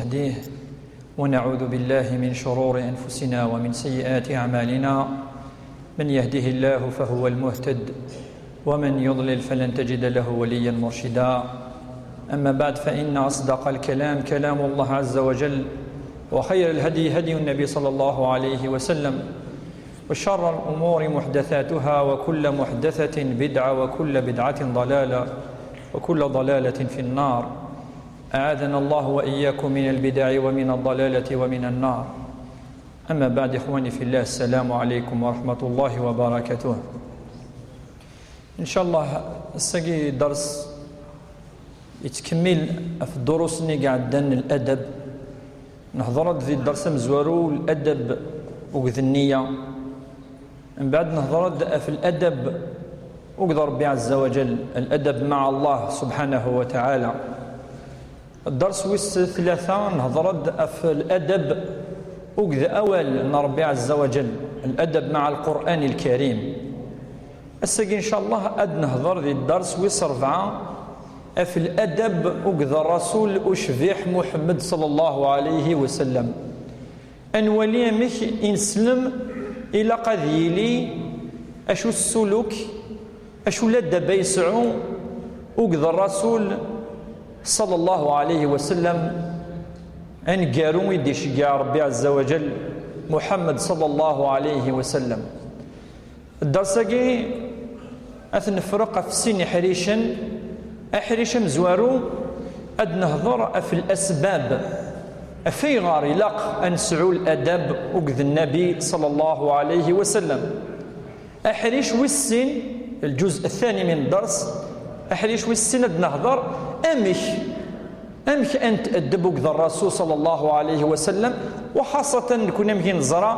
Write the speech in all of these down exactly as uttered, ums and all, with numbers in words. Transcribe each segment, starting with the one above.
نهديه، ونعوذ بالله من شرور أنفسنا ومن سيئات أعمالنا. من يهده الله فهو المهتد، ومن يضلل فلن تجد له وليا مرشدا. أما بعد، فإن أصدق الكلام كلام الله عز وجل، وخير الهدي هدي النبي صلى الله عليه وسلم، وشر الأمور محدثاتها، وكل محدثة بدعة، وكل بدعة ضلالة، وكل ضلالة في النار. أعاذنا الله وإياكم من البدع ومن الضلالة ومن النار. أما بعد، إخواني في الله، السلام عليكم ورحمة الله وبركاته. إن شاء الله، الساقي درس يتكمل في الدروس نيقع الدن الأدب. نهضر في الدرس مزوارو الأدب وقذ النية. من بعد نهضر في الأدب وقذ ربي عز وجل، الأدب مع الله سبحانه وتعالى. الدرس ويس ثلاثة نهضر في الأدب وقذ أول ربي عز وجل، الأدب مع القرآن الكريم. الساقي إن شاء الله أد نهضر ذي الدرس ويس أربعة في الأدب وقذ الرسول أشبيح محمد صلى الله عليه وسلم. أنوالي أمك إنسلم إلى قد يلي أشو السلوك، أشو لدى بيسعو وقذ الرسول صلى الله عليه وسلم. أنقارو يدي شقيا ربي عز وجل محمد صلى الله عليه وسلم. الدرس-agi أثنفرق في السين حريشا، أحريشا مزوارو أد نهضر في الأسباب أفيغار يلاق أنسعو الأدب وقذ النبي صلى الله عليه وسلم. أحريش والسين، الجزء الثاني من الدرس، أحريش والسين أد نهضر أمك أمك أنت أدب وقذ الرسول صلى الله عليه وسلم، وخاصة نكون أمك نزرى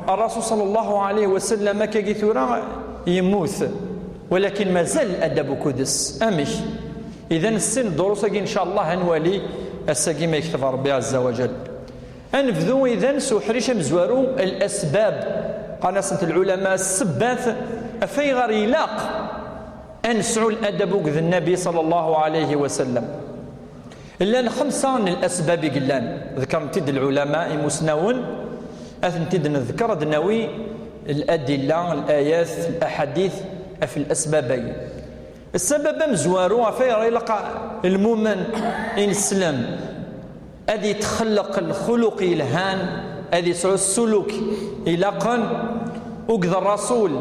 الرسول صلى الله عليه وسلم كي ثورة يموت، ولكن ما زال الأدب كدس أمك. إذا السن الدروس إن شاء الله هنوالي الساقي ما يكتب ربي عز وجل. أنبذو إذا سوحريش مزوارو الأسباب، قال سنة العلماء السبات أفيغر يلاق أنسعو الأدب وقذ النبي صلى الله عليه وسلم. Llan xemsa n الأسباب i yellan, ذكرن-t-id العلماء imusnawen, ad tent-id-nذكر, ad nawi الأدلة, الآيات, الأحاديث في الأسباب-agi. السبب amezwaru ɣef ayɣer ilaq lmumen ineslem ad yetxelleq lxuluq yelhan, ad yesɛu ssuluk ilaqen akked الرسول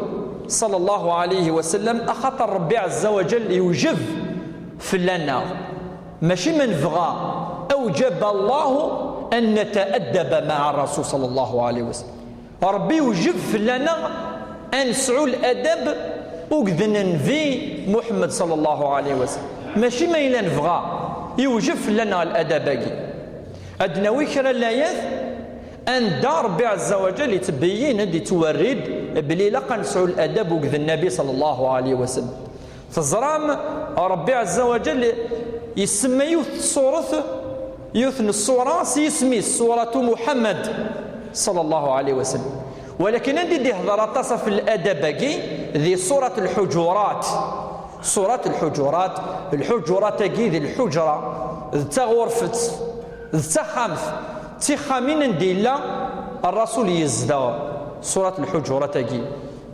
صلى الله عليه وسلم, axaṭer Ṛebbi عز وجل yewjeb fell-aneɣ. Mačči ma nebɣa, أوجب الله أن نتأدب مع الرسول صلى الله عليه وسلم. Ṛebbi yewjeb fell-aneɣ ad nesɛu ladab akked Nnbi Muḥemmed ṣalla Llahu ɛalayhi wa sallam. Mačči ma yella nebɣa, yewjeb fell-aneɣ ladab-agi. Ad d-nawi kra n layat anda Ṛebbi ɛezza wa jall yettbeyyin-d, yettwerri-d belli ilaq ad nesɛu ladab akked Nnbi ṣalla Llahu ɛalayhi wa sallam. Teẓram, Ṛebbi ɛezza wa jall isemma yiwet n tsuṛet, yiwet n ṣṣura s yisem-is, Ṣuratu Muḥemmed ṣalla Llahu ɛalayhi wa sallam. Walakin anda i d-ihdeṛ aṭas ɣef ladab-agi, di Ṣurat Lḥuǧurat. Ṣurat Lḥuǧurat, lḥuǧurat-agi d lḥuǧra, d taɣurfet, d taxxamt, d tixxamin anda yella Ṛṛasul yezdeɣ. Ṣurat Lḥuǧurat-agi,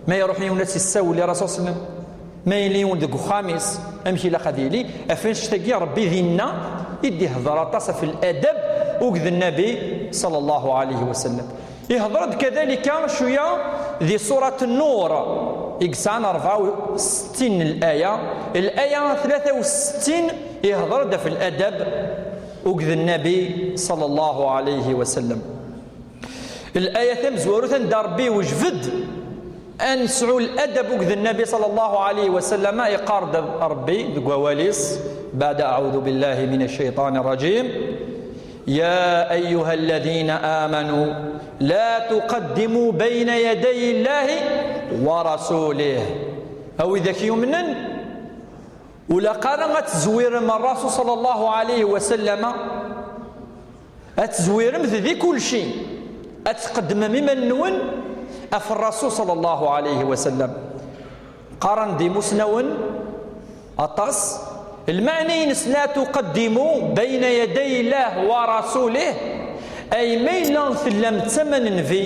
ma iṛuḥ yiwen ad s-issawel i Ṛṛasul ṣalla Llahu ɛalayhi wa sallam, ma yella yiwen deg uxxam-is, amek ilaq ad yili? Ɣef annect-agi, Ṛebbi dinna i d-ihdeṛ aṭas ɣef ladab akked Nnbi ṣalla Llahu ɛalayhi wa sallam. Ihdeṛ-d kadalika cwiya di Ṣurat Nnur, i yesɛan rebɛa u settin n laya. Laya tlata u settin ihdeṛ-d ɣef ladab akked Nnbi ṣalla Llahu ɛalayhi wa sallam. Laya tamezwarut anda Ṛebbi yewjeb-d ad nesɛu ladab akked Nnbi ṣalla Llahu ɛalayhi wa sallam, iqqar-d Ṛebbi deg wawal-is, بعد أعوذ بالله من الشيطان الرجيم: يا أيها الذين آمنوا لا تقدموا بين يدي الله ورسوله. A widak yumnen, ur ilaq ara ad tezwirem Ṛṛasul ṣalla Llahu ɛalayhi wa sallam, ad tezwirem di kulci, ad tqeddmem iman-nwen ɣef Ṛṛasul ṣalla Llahu ɛalayhi wa sallam. Qqaren-d imusnawen aṭas, Lmeɛna-ines la tuqaddimu bayna yaday Llah wa rasulih, ay ma yella tellam d tama n Nnbi,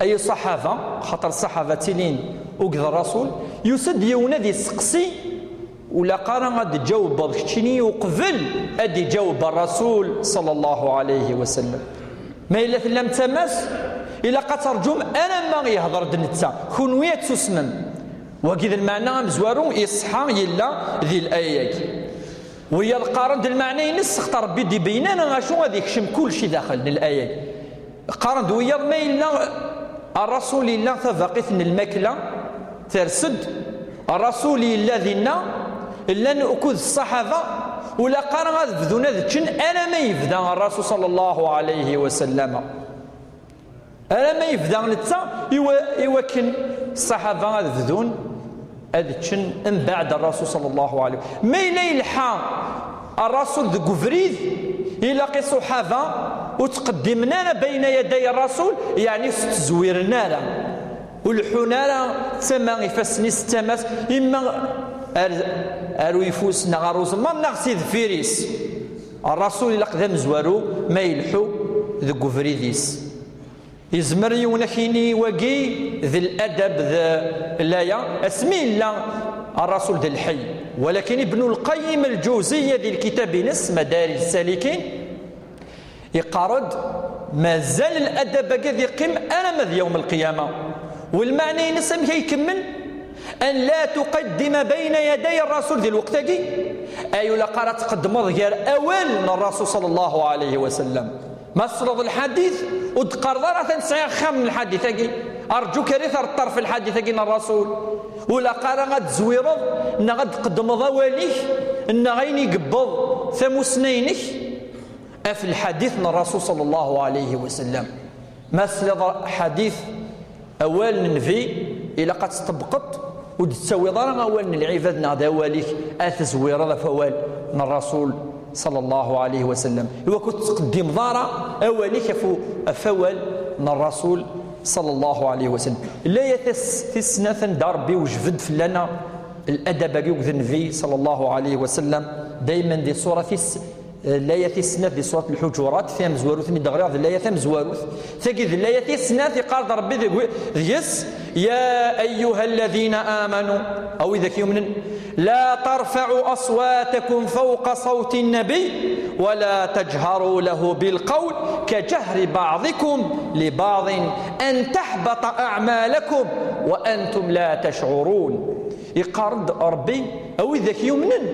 ay ṣaḥaba, xaṭer ṣaḥaba ttilin uged rasul, yusa-d yiwen ad yesteqsi, ur ilaq ara ad d-ǧawbeḍ keččini uqbel ad d-iǧaweb rasul sallallahu alayhi wa sallam. Ma yella tellam d tama-s, ilaq ad terǧum alamma yehder-d netta, kunwi ad tsusmem. Wagi d lmeɛna amezwaru iṣeḥḥa yella di laya-agi. Wiyaḍ qqaren-d lmeɛna-ines, xaṭer Rebbi d-ibeyynen acu ad ikcem kullec i daxel n laya-agi. Qqaren-d wiyaḍ ma yella rasul illa tabaqit n lmakla ters-d, rasul yella dinna, llan ukud ṣṣaḥaba, ur ilaq ara ad bdun ad ččen alamma yebda rasul sallallahu alayhi wa sallam. Alamma yebda netta iwa-, iwakken ṣṣaḥaba ad bdun ad ččen mbeɛd rasul sallallahu alayhi wa sallam. Ma yella yelḥa rasul deg ubrid, ilaq i ṣṣaḥaba ur ttqeddimen ara bayna yaday rasul, yeɛni ur ttezwiren ara, ur leḥḥun ara d tama ifassen-is d tama-s, imma ar, ar uyeffus neɣ ar uẓemmar neɣ si deffir-is. Rasul ilaq d amezwaru ma yelḥu deg ubrid-is. Yezmer yiwen ad k-yini wagi d ladab d laya, asmi yella rasul d lḥi. Walakin Ibn al-Qayyim al-Jawziyya di lkitab-ines Madarij Salikin, iqqar-d mazal ladab-agi ad yeqqim alamma d yawm al-qiyama. Walmeɛna-ines amek ay ikemmel? An la tuqaddima bayna yaday rasul, di lweqt-agi ay ur ilaq ara tqeddmeḍ gar awal n rasul sallallahu alayhi wa sallam. Ma tesleḍ lḥadit, ur d-qqareḍ ara atan sɛiɣ axxam n lḥadit-agi. Arǧu kan i terreḍ ṭṭerf lḥadit-agi n rasul. Ur ilaq ara ad tzwireḍ neɣ ad tqeddmeḍ awal-ik neɣ ayen i yewweḍ tamussni-inek ɣef lḥadit n rasul sallallahu alayhi wa sallam. Ma tesliḍ ḥadit, awal n Nnbi, ilaq ad tṭebbqeḍ, ur d-tettawiḍ ara awal n lɛibad neɣ d awal-ik ad tezwireḍ ɣef awal n rasul sallallahu alayhi wa sallam. Iwakken ur tettqeddimeḍ ara awal-ik ɣef, ɣef awal n rasul sallallahu alayhi wa sallam. Laya tis-, tis snat anda Rebbi wejbed fell-aneɣ ladab-agi uged Nnbi sallallahu alayhi wa sallam, dayman di ṣṣura tis-, laya tis snat di ṣṣurat Lḥuǧurat, tamezwarut mi d-ɣriɣ d laya tamezwarut. Tagi d laya tis snat, iqqar-d Rebbi deg-, deg-s: يا أيها الذين آمنوا, a widak yumnen, لا ترفعوا أصواتكم فوق صوت النبي ولا تجهروا له بالقول كجهر بعضكم لبعض أن تحبط أعمالكم وأنتم لا تشعرون. Iqqar-d Rebbi, a widak yumnen,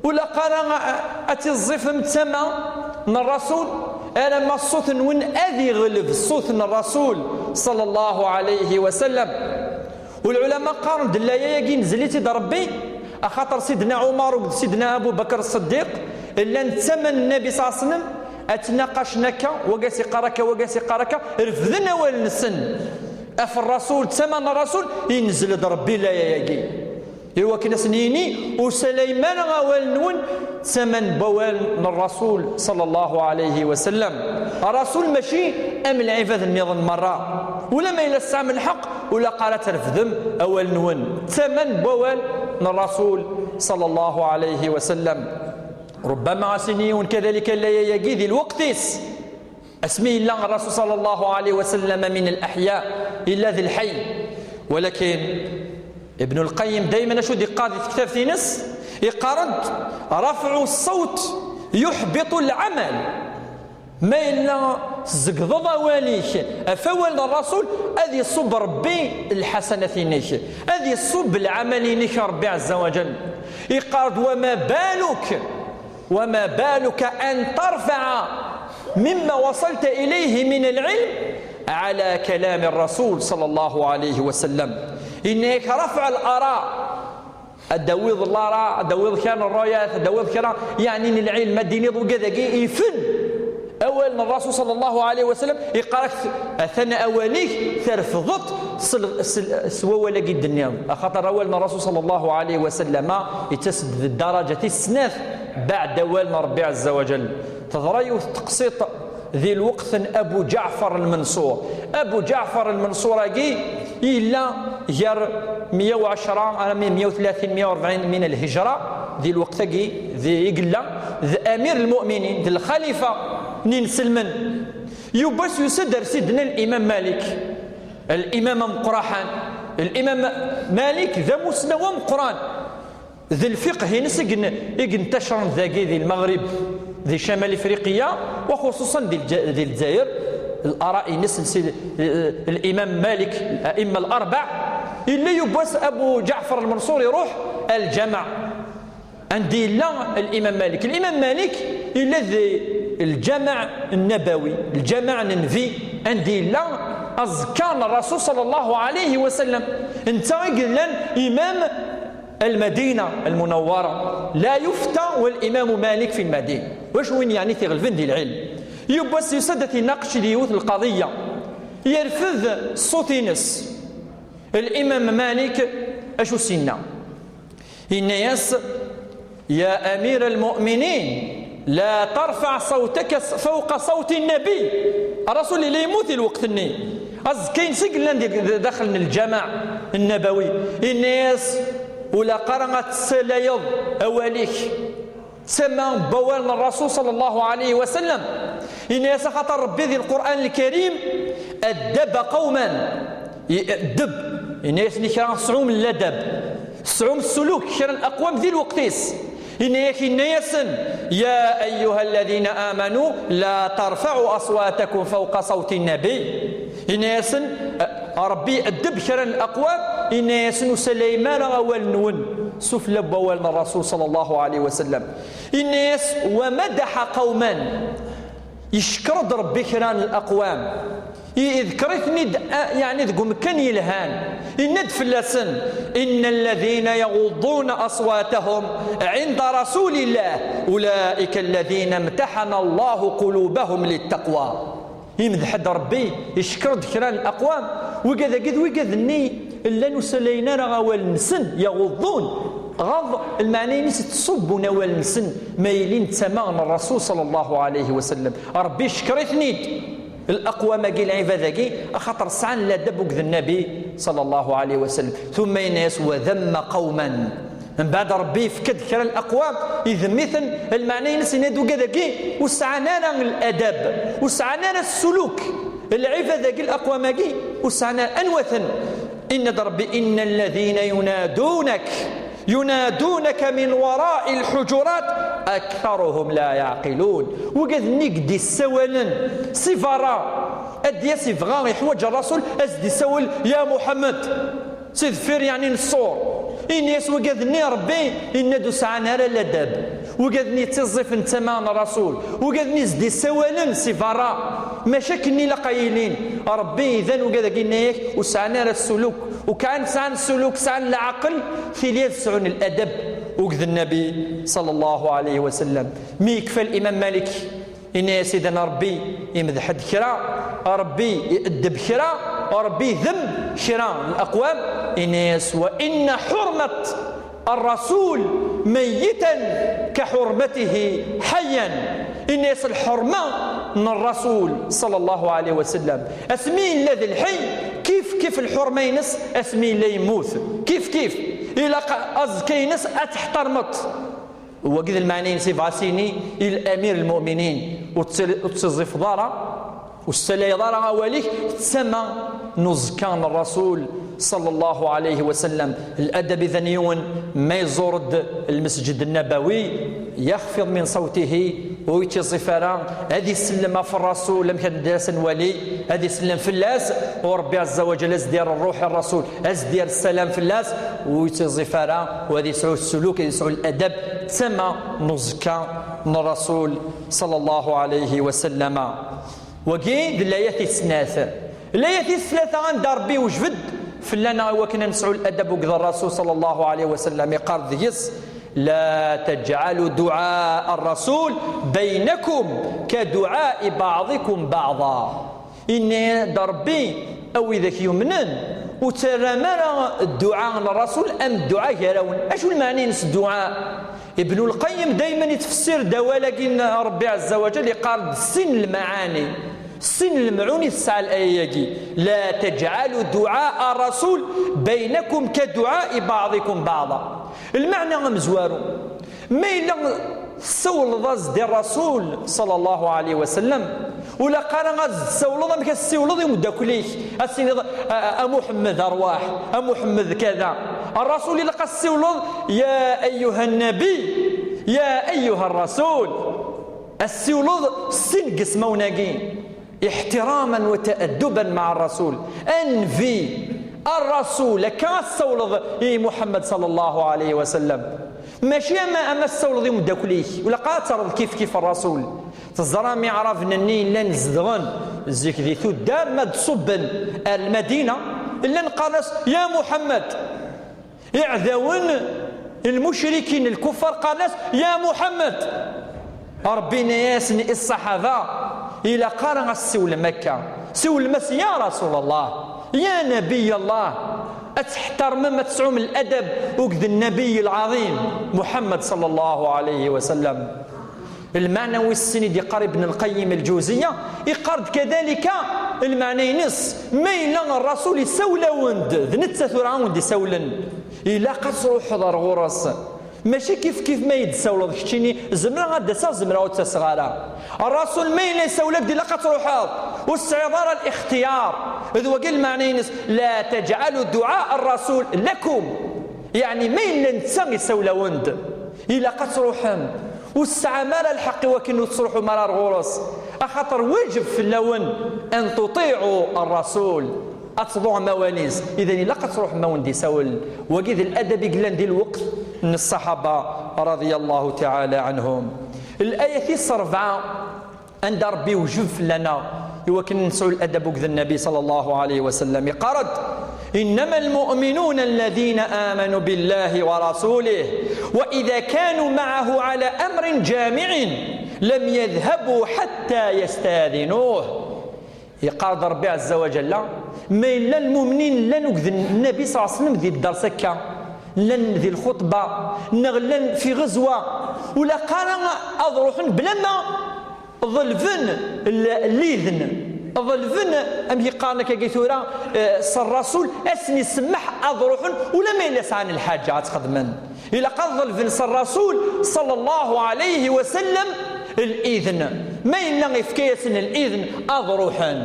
ur ilaq ara a-, ad tiẓẓifem d tama n rasul, alamma ṣṣut-nwen ad iɣleb ṣṣut n rasul sallallahu alayhi wa sallam. U lɛulama qqaren-d laya-agi nzel-itt-id Rebbi, axaṭer Sidna Ɛumar akked Sidna Abu Bakr Ṣṣeddiq llan d tama n Nnabi sallallahu alayhi wa sallam, ad ttnaqacen akka, wagi as-iqqar akka, wagi as-iqqar akka, refden awal-nsen ɣef rasul, d tama n rasul, inzel-d Rebbi laya-agi. Iwakken ad sen-yini, ur salayem ara awal-nwen d tama n wawal n rasul sallallahu alayhi wa sallam. Rasul mačči am lɛibad nniḍen merra. Ula ma yella tesɛam lḥeqq, ur ilaq ara ad trefdem awal-nwen d tama n wawal n rasul sallallahu alayhi wa sallam. Rubbama ad s-yini yiwen kadalika laya-agi di lweqt-is. Asmi yella Rasul sallallahu alayhi wa sallam min al-ahya, yella d lḥay. Walakin Ibn al-Qayyim dayman acu d-iqqar di tektabt-ines? Iqqar-d: رفع الصوت يحبط العمل. Ma yella tzegdeḍ awal-ik ɣef awal n Rasul, ad iṣubb Rebbi lḥasanat-inek, ad iṣubb lɛamal-inek Rebbi Ɛezza wa Jal. Iqqar-d: وما بالك وما بالك أن ترفع مما وصلت إليه من العلم على كلام الرسول صلى الله عليه وسلم. Yenna-yak رفع الآراء. Ad d-tawiḍ lara, ad d-tawiḍ kra n rrayat, ad d-tawiḍ kra, yeɛni, n lɛilm, ad d-tiniḍ wigad-agi ifen awal n Rasul sallallahu alayhi wa sallam, iqqar-ak atan awal-ik terfdeḍ s l-, s l-, s wawal-agi d-tenniḍ. Axaṭer awal n Rasul sallallahu alayhi wa sallam yettas-d d ddaraǧa tis snat baɛd awal n Rebbi Ɛezza wa Jal. Teḍra yiwet n teqsiṭ di lweqt n Abu Ǧaɛfar al-Mansur. Abu Ǧaɛfar al-Mansur-agi yella gar meyya u ɛecṛa armi meyya u tlatin, meyya u rebɛin min al-hijra. Di lweqt-agi, di i yella d amir lmuminin, d lxalifa n inselmen. Yiwwas yusa-d ar sidna Limam Malik, Limam ameqqraḥan. Limam Malik d amusnaw ameqqran. D lfiqh-ines i yen-, i yentacren dagi di Lmeɣrib, di Camal Ifriqiya, wa xuṣuṣan di Lja-, di Lezzayer. Lara-ines n Sidi, eh, Limam Malik, Aimma Larbaɛ. Yella yiwwas Abu Ǧaɛfar Lmenṣur iruḥ ar Lǧameɛ. Anda yella Limam Malik? Limam Malik yella di Lǧameɛ Nnabawi, Lǧameɛ n Nnbi, anda yella aẓekka n Rasul sallallahu alayhi wa sallam. Netta i yellan imam Lmadina Lmunawwara. La yufta wal Imamu Malik fi Lmadina. Wacu win yeɛni t-iɣelben di lɛilm? Yiwwas yusa-d ad t-inaqec di yiwet lqaḍiyya. Yerfed ṣṣut-ines. Limam Malik acu s-yenna? Yenna-yas: "Ya amir al-mu'minin, la tarfa' sawtaka fawqa sawti Nnabi." Rasul yella yemmut i lweqt-nni. Aẓekka-ines i yellan di, di daxel n Lǧameɛ Nnabawi. Yenna-yas: "Ur ilaq ara ad tessalayeḍ awal-ik." Tama n wawal n Rasul sallallahu alayhi wa sallam. Yenna-yas axaṭer Rebbi di Lqur'an Lkarim: "Addaba qawman." I-, addeb. Yenna-yasen i kra tesɛum ladab. Tesɛum ssuluk, kra n aqwam di lweqt-is. Yenna-yak, yenna-yasen: "Ya ayyuha alladhina amanu, la tarfa'u aswatakum fawqa sawti Nnabi." Yenna-yasen, eh, Rebbi addeb kra n aqwam, yenna-yasen: "Ur salayem ara awal-nwen sufella n wawal n Rasul sallallahu alayhi wa sallam." Yenna-yas: "Wa madaḥa qawman." Yeckeṛ-d Rebbi kra n aqwam. I-, iḍker-iten-id, a-, yeɛni deg umkan yelhan. Yenna-d fell-asen: "Inna alladhina yaɣuḍḍuna aswatahum ɛinda Rasulillah, ulaika alladhina imtaḥana Allahu qulubahum littaqwa." Imdeḥ-d Rebbi, icekkeṛ-d kra n aqwam, wigad-agi d wigad-nni llan ur salayen ara awal-nsen, yaɣuḍḍun, ɣaḍ, lmeɛna-ines ttṣubbun awal-nsen, ma yili n tama n Rasul sallallahu alayhi wa sallam. Rebbi icekkeṛ-iten-id. Laqwam-agi, lɛibad-agi, axaṭer sɛan ladab akked Nnabi sallallahu alayhi wa sallam. Thumma yenna-yas: "Wa dhamma qawman." Mbeɛd Rebbi yefka-d kra n laqwam, idem-iten, lmeɛna-ines yenna-d wigad-agi ur sɛan ara ladab, ur sɛan ara ssuluk. Lɛibad-agi, laqwam-agi, ur sɛan ara. Anwa-ten? Yenna-d Rebbi: "Inna alladhina yunadunak, yunadunaka min wara'i lḥujurat, aktharuhum la ya'qilun." Wigad-nni i k-d-issawalen si berra, ad d-yas ibɣa, iḥwaǧ Rasul, ad s-d-issawel: "Ya Muḥemmed." Si deffir, yeɛni, n ṣṣur. Ini-as wigad-nni, Rebbi yenna-d ur sɛan ara ladab. Wigad-nni yettiẓẓifen tama n Rasul. Wigad-nni s-d-issawalen si berra. Maca akken ilaq a yilin. Rebbi idan wigad-agi yenna-yak ur sɛan ara ssuluk. U kan sɛan ssuluk, sɛan leɛqel, tili ad sɛun ladab akked Nnabi sallallahu alayhi wa sallam. Mi yekfa Limam Malik, ini-as idan Rebbi imdeḥ-d kra, Rebbi iɛeddeb kra, Rebbi idem kra n laqwam, ini-as: "Wa inna ḥurmat ar-rasul mayyitan ka ḥurmatihi ḥayyan." Ini-as lḥurma n Rasul sallallahu alayhi wa sallam, asmi yella d lḥi, kif kif lḥurma-ines asmi yella yemmut. Kif kif. Ilaq aẓekka-ines ad teḥtarmeḍ. Wagi d lmeɛna-ines i bɣa s-yini i Amir Lmuminin, ur tt-, ur tt-ttiẓẓifeḍ ara, ur tessalayeḍ ara awal-ik, d tama n uẓekka n Rasul sallallahu alayhi wa sallam. Ladab idan yiwen ma iẓur-d Lmesǧed Nnabawi, yaxfid min sawtihi, ur yettiẓẓif ara, ad isellem ɣef Rasul, amek ad d-as nwali, ad isellem fell-as, u Rebbi Azza wa Jal ad s-d-yerr Ṛṛuḥ i Rasul, ad s-d-yerr ssalam fell-as, ur yettiẓẓif ara, u ad yesɛu ssuluk, ad yesɛu ladab, d tama n uẓekka n Rasul sallallahu alayhi wa sallam. Wagi d layat tis snat. Layat tis tlata, anda Rebbi yewjeb-d fell-aneɣ i wakken ad nesɛu ladab akked Rasul sallallahu alayhi wa sallam, iqqar deg-s: "La taj'alu du'a ar-rasul baynakum ka du'a'i ba'dikum ba'da." Yenna-d Rebbi, a widak yumnen, ur terram ara dduɛa n Rasul am dduɛa gar-awen. Acu lmeɛna-ines dduɛa? Ibnu Lqayyim dayman yettfessir-d awal-agi n Rebbi Ɛezza wa Jal, yeqqar-d sin lmaɛani, sin lemɛun i tesɛa laya-agi: "La taj'alu du'a ar-rasul baynakum ka du'a'i ba'dikum ba'da." Lmeɛna amezwaru, Ma yella tessawleḍ-as-d i Rasul sallallahu alayhi wa sallam, ur ilaq ara ad tessawleḍ amek ad tessiwleḍ i umeddakel-ik, ad tiniḍ: "A, a, a Muḥemmed, arwaḥ, a Muḥemmed, kada." A Rasul ilaq ad tessiwleḍ: "Ya ayyuha nabi, ya ayyuha rasul." Ad tessiwleḍ sin n yismawen-agi. احتراما وتأدبا مع الرسول. النبي، الرسول، akka ad tessawleḍ i Muḥemmed sallallahu alayhi wa sallam. Mačči ama, ama tessawleḍ i umeddakel-ik, ur ilaq ara ad terreḍ kif kif Rasul. Teẓram iɛraben-nni llan zedɣen zik di tuddar, ma d-ṣubben ar Lmadina, llan qqaren-as: "Ya Muḥemmed." Iɛdawen, lmucrikin, lkuffar, qqaren-as: "Ya Muḥemmed." Ṛebbi yenna-yasen i ṣṣaḥaba: "Ilaq ara ad tessiwlem akka. Siwlem-as: Ya Rasul Allah, ya Nabiy Allah." Ad tḥettarmem, ad tesɛum ladab akked Nnabiy lɛaḍim Muḥemmed sallallahu alayhi wa sallam. Lmeɛna wis sin i d-yeqqar Ibn Lqayyim Lǧawziya, iqqar-d kadalika, lmeɛna-ines, ma yella Rasul isawel-awen-d, d netta tura awen-d-isawlen, ilaq ad truḥeḍ ar ɣur-s. Mačči kif kif ma yi-d-tsawleḍ keččini, zemreɣ ad d-aseɣ, zemreɣ ur d-ttaseɣ ara. Rasul ma yella isawel-ak-d, ilaq ad truḥeḍ. Ur tesɛiḍ ara lixtiyar. D wagi lmeɛna-ines: "La teǧɛalu duɛa Rasul lakum." Yeɛni ma yella netta isawel-awen-d, ilaq ad truḥem. Ur tesɛam ara lḥeqq i wakken ur tettruḥum ara ar ɣur-s, axaṭer wajeb fell-awen an tuṭiɛu Rasul, ad tḍuɛem awal-is. Idan ilaq ad truḥem ma wen-d-isawel. Wagi d ladab i yellan di lweqt n ṣṣaḥaba radiyallahu taɛala ɛanhum. Layat tis ṛebɛa, anda Ṛebbi iwjeb fell-aneɣ i wakken ad nesɛu ladab akked Nnabi sallallahu alayhi wa sallam, iqqar-d: "إنما المؤمنون الذين آمنوا بالله ورسوله وإذا كانوا معه على أمر جامع لم يذهبوا حتى يستأذنوه." Iqqar-d Ṛebbi ɛezza wa jalla: ma yella lmumnin llan akked Nnabi sallallahu alayhi wa sallam di dders akka, llan di lxuṭba, neɣ llan fi ɣezwa, ur ilaq ara ad ruḥen bla ma ḍelben l-, lidn, ḍelben, amek i qqaren akkagi tura, eh, s Rasul, ad sen-isemmeḥ ad ruḥen, ula ma yella sɛan lḥaǧa ad tt-xedmen. Ilaq ad ḍelben s Rasul sallallahu alayhi wa sallam lidn. Ma yella ifka-yasen lidn ad ruḥen,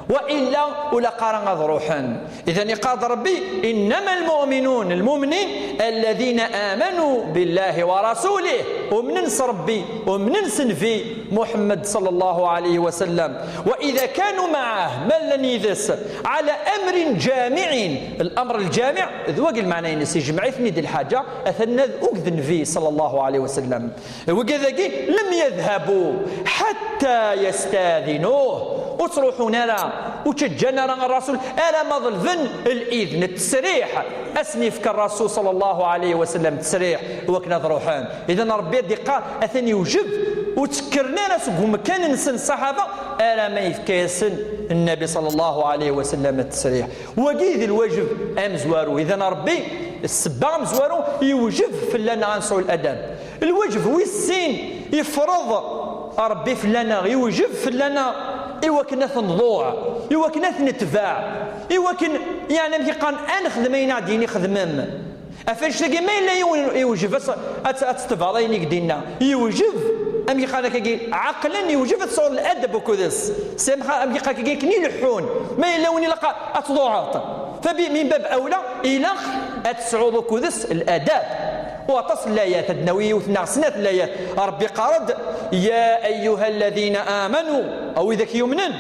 wa illa ur ilaq ara ad ruḥen. Idan iqqar-d Ṛebbi: "إنما المؤمنون", lmumnin, "الذين آمنوا بالله ورسوله", umnen s Ṛebbi, umnen s Nnbi Muḥemmed sallallahu alayhi wa sallam. "وإذا كانوا معه", ma llan yid-s, "على أمر جامع", lamr lǧamiɛ, d wagi lmeɛna-ines, ijmeɛ-iten-id lḥaǧa, atan ad akked Nnbi sallallahu alayhi wa sallam. Wigad-agi, "لم يذهبوا حتى يستأذنوه", ur ttruḥun ara, ur ttaǧǧan ara Rasul ara ma ḍelben lidn, ttesriḥ, ad sen-yefk Rasul sallallahu alayhi wa sallam ttesriḥ i wakken ad ruḥen. Idan Ṛebbi ad d-iqqar, atan iwjeb, ur ttekkren ara seg umkan-nsen ṣṣaḥaba ara ma yefka-yasen Nnabi sallallahu alayhi wa sallam ttesriḥ. Wagi d lwajeb amezwaru. Idan Ṛebbi, ssebba amezwaru, iwjeb fell-aneɣ ad nesɛu ladab. Lwajeb wis sin, ifreḍ Ṛebbi fell-aneɣ, iwjeb fell-aneɣ i wakken ad t-nḍuɛ, i wakken ad t-netbeɛ, i wakken, yeɛni, amek i qqaren, ad nexdem ayen i d-yenna xedmem. Ɣef annect-agi, ma yella yiwen iwjeb ad, ad, ad tetbeɛḍ ayen i k-d-yenna, iwjeb, amek i qqaren akkagi, ɛeqlen, iwjeb ad tesɛuḍ ladab akked-s. Si amek, amek i qqaren akkagi, akken i leḥḥun. Ma yella win ilaq ad tḍuɛeḍ, fabi min bab awla, ilaq ad tesɛuḍ akked-s ladab. U aṭas n layat, ad d-nawi yiwet neɣ snat n layat. Ṛebbi iqqar-d: "يا أيها الذين آمنوا", a widak yumnen,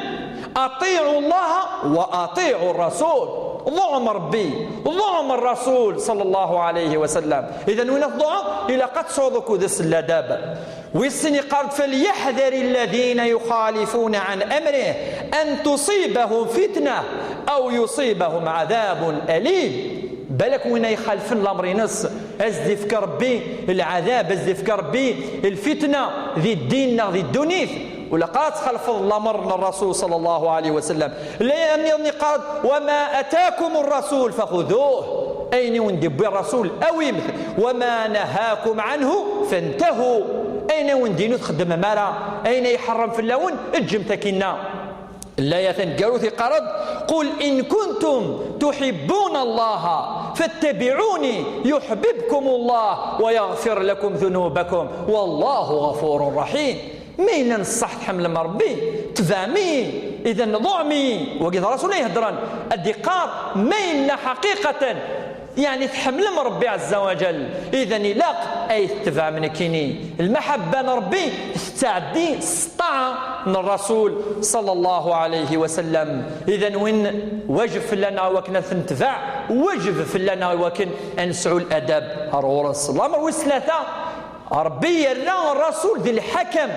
"أطيعوا الله وأطيعوا الرسول." Ḍuɛem Ṛebbi, ḍuɛem Rasul sallallahu alayhi wa sallam. Idan win ad tḍuɛeḍ, ilaq ad tesɛuḍ akked-s ladab. Wis sin iqqar-d: "فليحذر الذين يخالفون عن أمره أن تصيبهم فتنة أو يصيبهم عذاب أليم." Balak win ay ixalfen lamer-ines, ad s-d-ifk Ṛebbi lɛadab, ad s-d-ifk Ṛebbi lfitna di ddin neɣ di ddunit. Ur ilaq ara ad txalfeḍ lamer n Rasul sallallahu alayhi wa sallam. Layat nniḍen iqqar-d: "وما آتاكم الرسول فخذوه." Ayen i wen-d-iwwi Rasul, awim-t. "وما نهاكم عنه فانتهوا." Ayen i wen-d-yenna ur t-xeddmem ara, ayen ay iḥeṛṛem fell-awen, ǧǧem-t akkinna. Layat taneggarut iqqar-d: "قل إن كنتم تحبون الله فاتبعوني يحببكم الله ويغفر لكم ذنوبكم والله غفور رحيم. Ma yella n ṣṣeḥ tḥemmlem Ṛebbi, tebɛem-iyi, idan ḍuɛem-iyi. Wagi d Rasul ay ihedṛen, ad d-iqqar ma yella ḥaqiqatan, yeɛni tḥemmlem Ṛebbi ɛezza wa jall, idan ilaq ay tetebɛem nekkini. Lmaḥabba n Ṛebbi tettɛeddi s ṭṭaɛa n Rasul ṣalla Llahu ɛalayhi wa sallam. Idan win wajeb fell-aneɣ i wakken ad t-netbeɛ, wajeb fell-aneɣ i wakken ad nesɛu ladab ar ɣur-s. Lameṛ wis tlata, Ṛebbi yerra Rasul d lḥakam,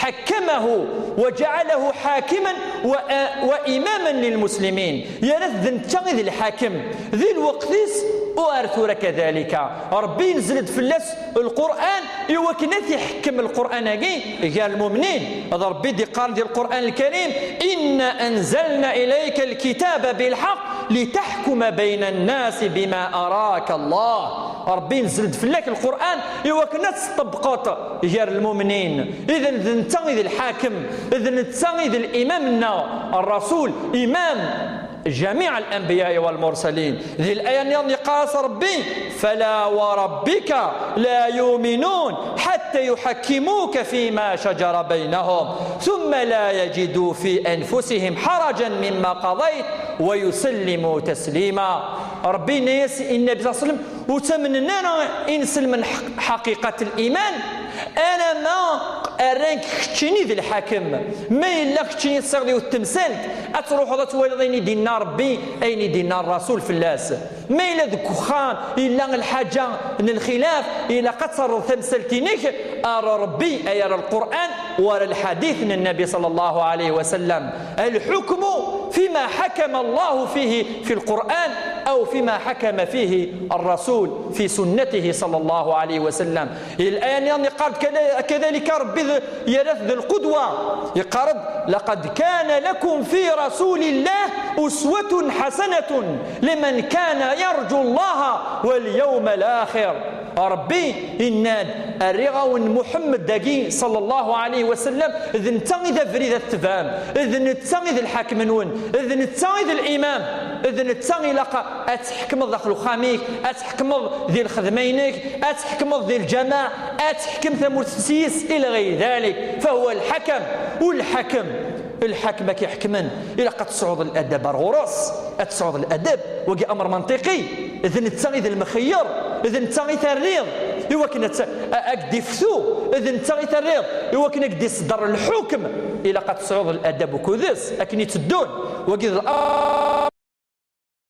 حكمه وجعله حاكما و-، وإماما للمسلمين. Yerra-t d netta i d lḥakem di lweqt-is u ar tura kadalika. Ṛebbi yenzel-d fell-as Lqur'an i wakken ad t-iḥekkem Lqur'an-agi gar lmumnin. D Ṛebbi i d-iqqaren di Lqur'an Lkarim: إنا أنزلنا إليك الكتاب بالحق لتحكم بين الناس بما أراك الله. Ṛebbi yenzel-d fell-ak Lqur'an i wakken ad t-tṭebbqeḍ gar lmumnin. Idan d netta i d lḥakem, d netta i d limam-nneɣ, Rasul, imam جميع الأنبياء والمرسلين. Di laya nniḍen yeqqar-as Ṛebbi: فلا وربك لا يؤمنون حتى يحكموك فيما شجر بينهم ثم لا يجدوا في أنفسهم حرجا مما قضيت ويسلموا تسليما. Ṛebbi yenna-yas i Nnbi ṣalla Llahu ɛalayhi wa sallam: ur ttamnen ara inselmen ḥaqiqat liman alamma rran-k keččini d lḥakem. Ma yella keččini tesɛiḍ yiwet temsalt, ad truḥeḍ ad twaliḍ ayen i d-inna Ṛebbi, ayen i d-inna Ṛṛasul fell-as. Ma yella deg uxxam yella lḥaǧa n lxilaf, ilaq ad terreḍ tamsalt-inek ar Ṛebbi, ay ar Lqur'an, u ar lḥadit n Nnbi ṣalla Llahu ɛalayhi wa sallam. الحكم فيما حكم الله فيه في القرآن أو فيما حكم فيه الرسول في سنته صلى الله عليه وسلم. Di laya nniḍen yeqqar-d: كذلك Ṛebbi yerra-t d lqudwa, yeqqar-d: لقد كان لكم في رسول الله أسوة حسنة لمن كان يرجو الله واليوم الآخر. Ṛebbi yenna-d: rriɣ-awen Muḥemmed-agi ṣalla Llahu ɛalayhi wa sallam, d netta i d abrid ad t-tebɛem, d netta i d lḥakem-nwen, d netta i d limam, d netta ilaq ad tḥekmeḍ daxel uxxam-ik, ad tḥekmeḍ di lxedma-inek, ad tḥekmeḍ di lǧameɛ, ad teḥkem tamurt-is, ila ɣayri dalik. Fahuwa lḥakam, u lḥakem, lḥakem ad k-iḥekmen ilaq ad tesɛuḍ ladab ar ɣur-s, ad tesɛuḍ ladab. Wagi amr manṭiqi, d netta i d lmexyar, d netta i terriḍ i wakken ad t-, a-, ad k-d-iftu, d netta i terriḍ i wakken ad k-d-iṣedder lḥukm. Ilaq ad tesɛuḍ ladab ukud-s akken i tteddun. Wagi d